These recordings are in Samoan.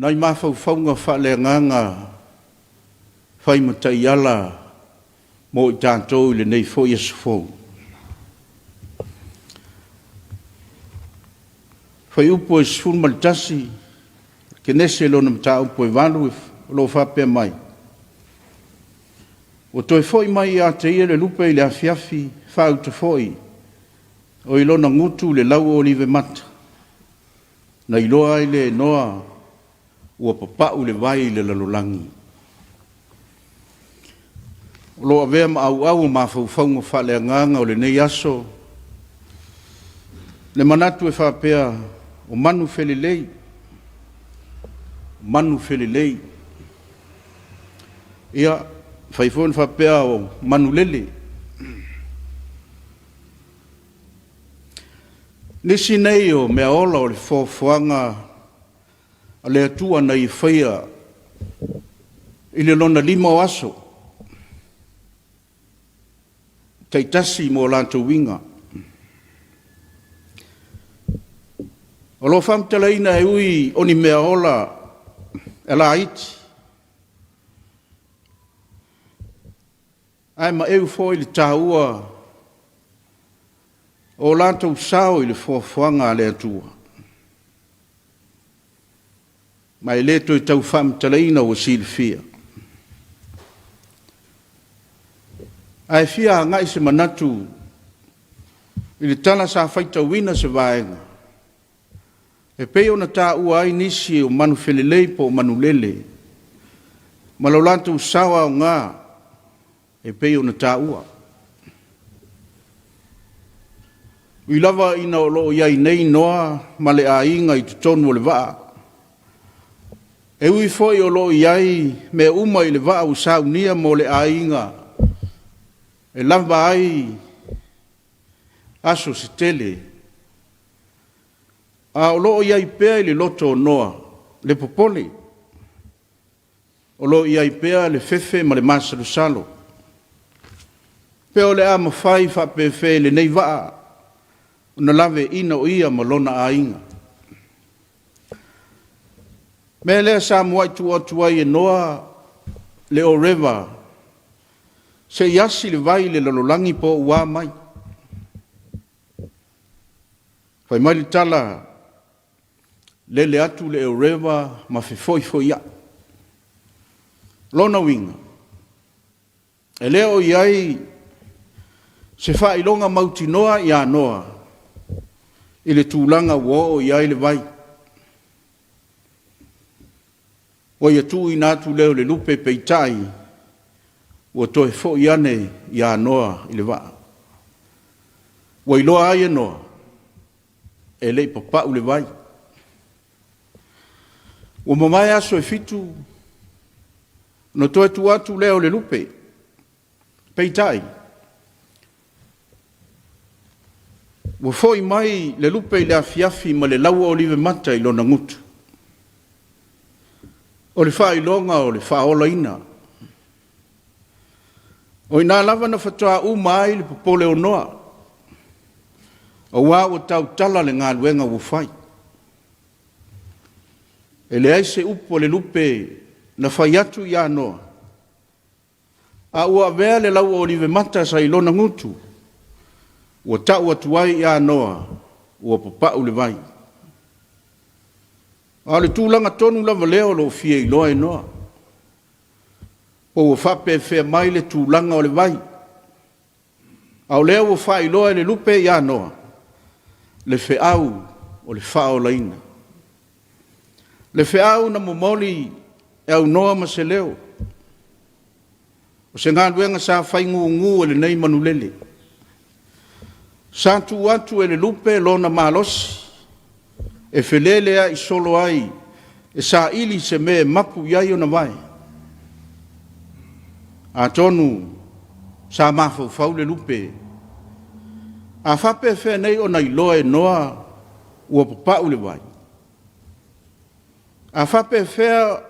Nai mafaufauga faaleagaga fai ma taiala mo i tatou i lenei foi aso fou. Fuaiupu 11, Kenese lona mataupu e 8, o lo o faapea mai, Ua toe foi mai ia te ia le lupe i le afiafi, faauta foi o i lona gutu le lau olive mata. Na iloa ai lea e Noa ua papa'u le vai i le lalolagi. O lo o avea ma auau o mafaufauga faaleagaga o lenei aso le manatu e faapea o manu felelei, manu felelei. Ia, fai foi ona faapea o manu lele. Nisi nei o meaola o le foafoaga a le Atua na ia faia i le lona lima o aso taitasi mo latou uiga. O lo o faamatalaina e ui o ni meaola e laiti, ae maeu foi le taua o latou sao i le foafoaga a le Atua. Ma e le toe tau faamatalaina ua silafia. Ae fia agai se manatu i le tala sa faitauina se vaega e pei ona taua ai nisi o manu felelei po o manulele ma lo latou sao aoga e pei ona taua. Ui lava ina o lo o i ai nei Noa ma le aiga i totonu o le vaa, e ui foi o lo o i ai mea uma i le vaa ua saunia mo le aiga e lava ai aso se tele, a o lo o i ai pea i le loto o Noa le popole, O lo o i ai pea le fefe ma le masalosalo. Pe o le a mafai faapefea i lenei vaa ona laveaiina o ia ma lona aiga. Mea lea sa muai tuu atu ai e Noa le Oreva se i asi le vai i le lalolagi po o ua a mai. Fai mai le tala, Lele atu le Eureva ma fefoifoia'i. Lona uiga, e le o i ai se faailoga mautinoa ia Noa i le tulaga ua oo i ai le vai. Ua ia tuuina atu lea o le lupe, peitai, ua toe foi ane ia Noa i le vaa. Ua iloa ai e Noa, e le i papa'u le vai. Ua mavae aso e fitu, ona toe tuu atu lea o le lupe. Peitai, ua foi mai le lupe i le afiafi ma le lauolive mata i lona gutu. O le faailoga o le faaolaina. O i ina lava na faatoa uma ai le popole o Noa, aua ua tautala le galuega ua fai. E leai se upu a le lupe na fai atu ia Noa, a ua avea le lauolive mata sa i lona gutu, ua tau atu ai ia Noa, ua papa'u le vai. A o le tulaga tonu lava lea o lo o fia iloa e Noa, po ua faapefea mai le tulaga o le vai, a o lea ua faailoa e le lupe ia Noa le feau o le faaolaina. Le feau na momoli e aunoa ma se leo, o se galuega sa fai gugu e lenei manulele. Sa tuu atu e le lupe lona malosi e feleleai solo ai e saili se mea e mapu i ai ona vae. Atonu sa mafaufau le lupe, a faapefea nei ona iloa e Noa ua papa'u le vai? A faapefea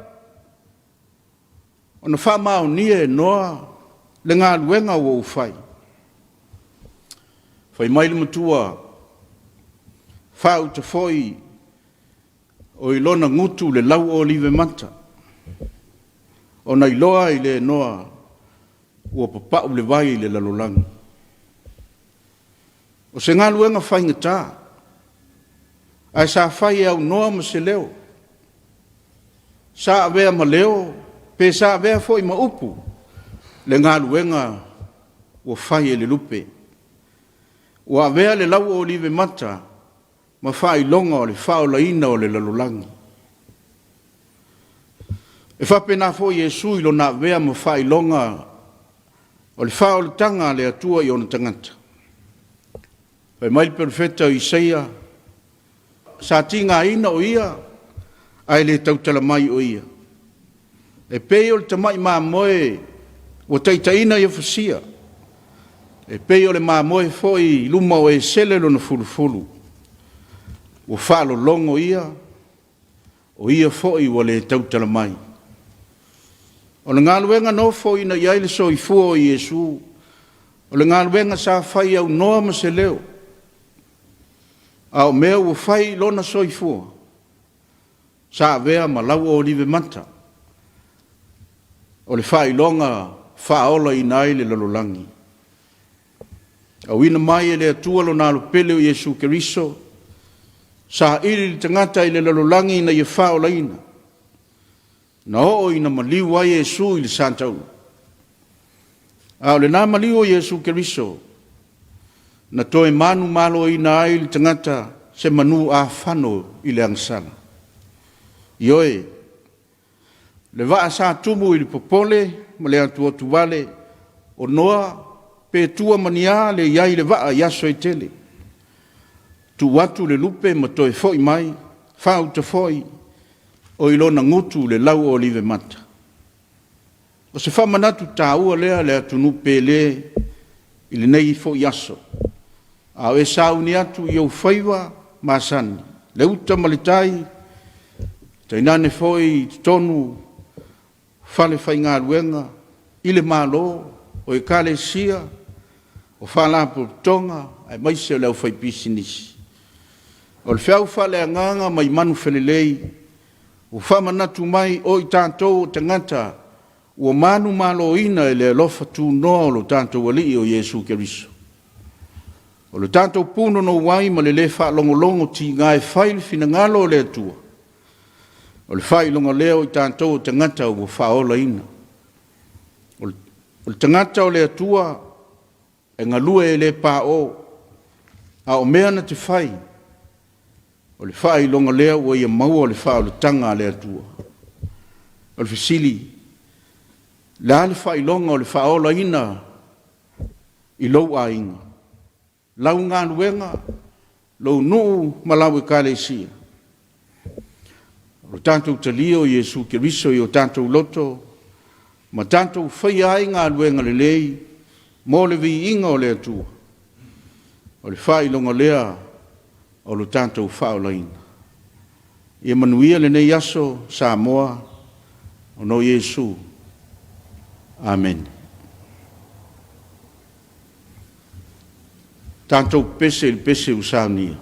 ona faamaonia e Noa le galuega ua ou fai? Fai mai le matua, Faauta foi. O i lona gutu le lauolive mata, ona iloa ai lea e Noa ua papau le vai i le lalolagi. O se galuega faigata, ae sa fai e aunoa ma se leo. Sa avea ma leo pe sa avea foi ma upu le galuega ua fai e le lupe. Ua avea le lauolive mata ma faailoga o le faaolaina o le lalolagi. E faapena foi Iesu i lona avea ma faailoga o le faaolataga a le Atua i ona tagata. Fai mai le Perofeta o Isaia, sa tigaina o ia, ae le tautala mai o ia. E pei o le tamai mamoe ua taitaiina ia fasia, e pei o le mamoe foi i luma o esele lona fulufulu, ua faalologo ia, o ia foi ua le tautala mai. O le galuega na ofoina i ai le soifua o Iesu, o le galuega sa fai aunoa ma se leo, a o mea ua fai i lona soifua, sa avea ma lauolive mata, o le faailoga faaolaina ai le lalolagi. Auina mai e le Atua lona Alo pele o Iesu Keriso, saili le tagata i le lalolagi ina ia faaolaina, na oo ina maliu ai Iesu i le sataua. A o lena maliu o Iesu Keriso, na toe manumaloina ai le tagata se manu afano i le agasala. Ioe, le vaa sa tumu i le popole ma le atuatuvale, o Noa pe tua ma ni a le i ai i le vaa i aso e tele. Tuu atu le lupe ma toe foi mai, faauta foi, o i lona gutu le lauolive mata. O se faamanatu taua lea le atunuu pele i lenei foi aso, a o e sauni atu i ou faiva masani, le uta ma le tai, tainane foi i totonu falefaigaluega, i le Malo, o Ekalesia, o Faalapotopotoga aemaise o le aufaipisinisi. O le feau faaleagaga mai manufelelei ua faamanatu mai o i tatou o tagata ua manumaloina e le alofa tunoa o lo tatou Alii o Iesu Keriso. O le tatou punouai ma le le faalogologo tiga e fai le finagalo o le Atua, o le faailoga lea o i tatou o tagata ua faaolaina. O le tagata o le Atua e galue e le paʻo, a o mea na te fai, o le faailoga lea ua ia maua le faaolataga a le Atua. O le fesili, o le a le faailoga o le faaolaina i lou aiga, lau galuega, lou nuu ma lau Ekalesia? O le tatou talia o Iesu Keriso i o tatou loto ma tatou faia ai galuega lelei mo le viiga o le Atua, o le faailoga lea o lo tatou faaolaina. Ia manuia lenei aso Samoa, ona o Iesu. Amene. Tatou pepese i le pese ua saunia.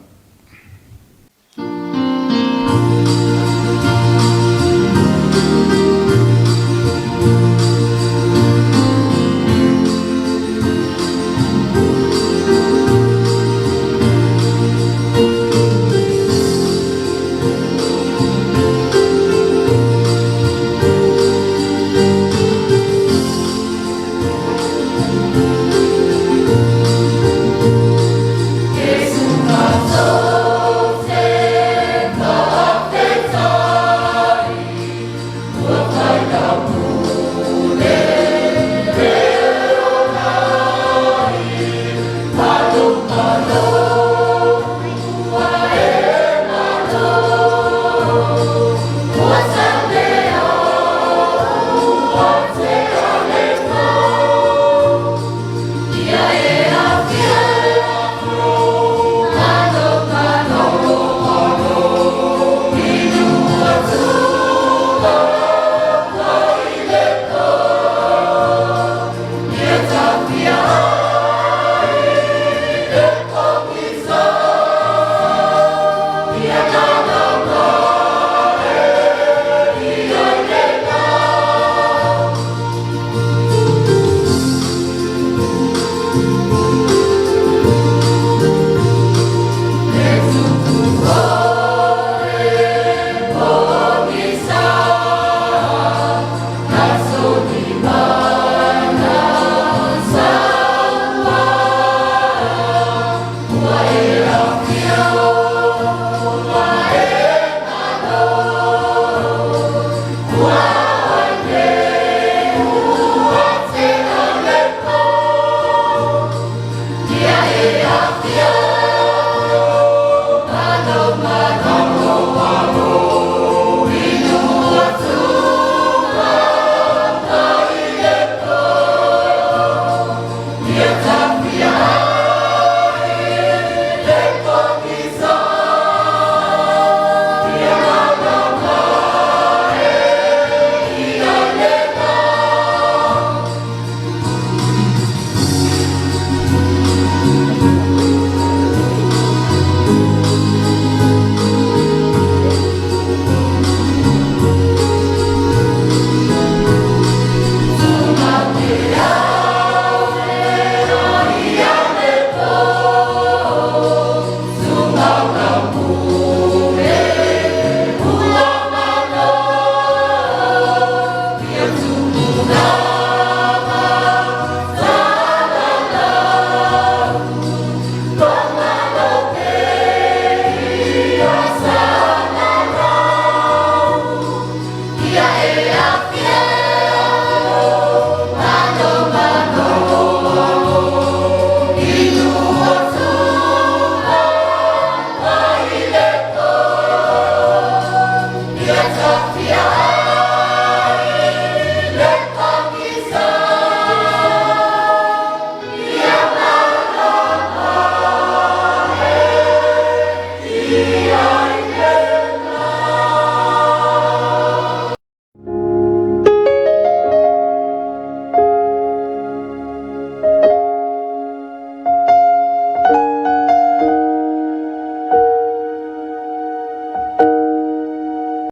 Ioe.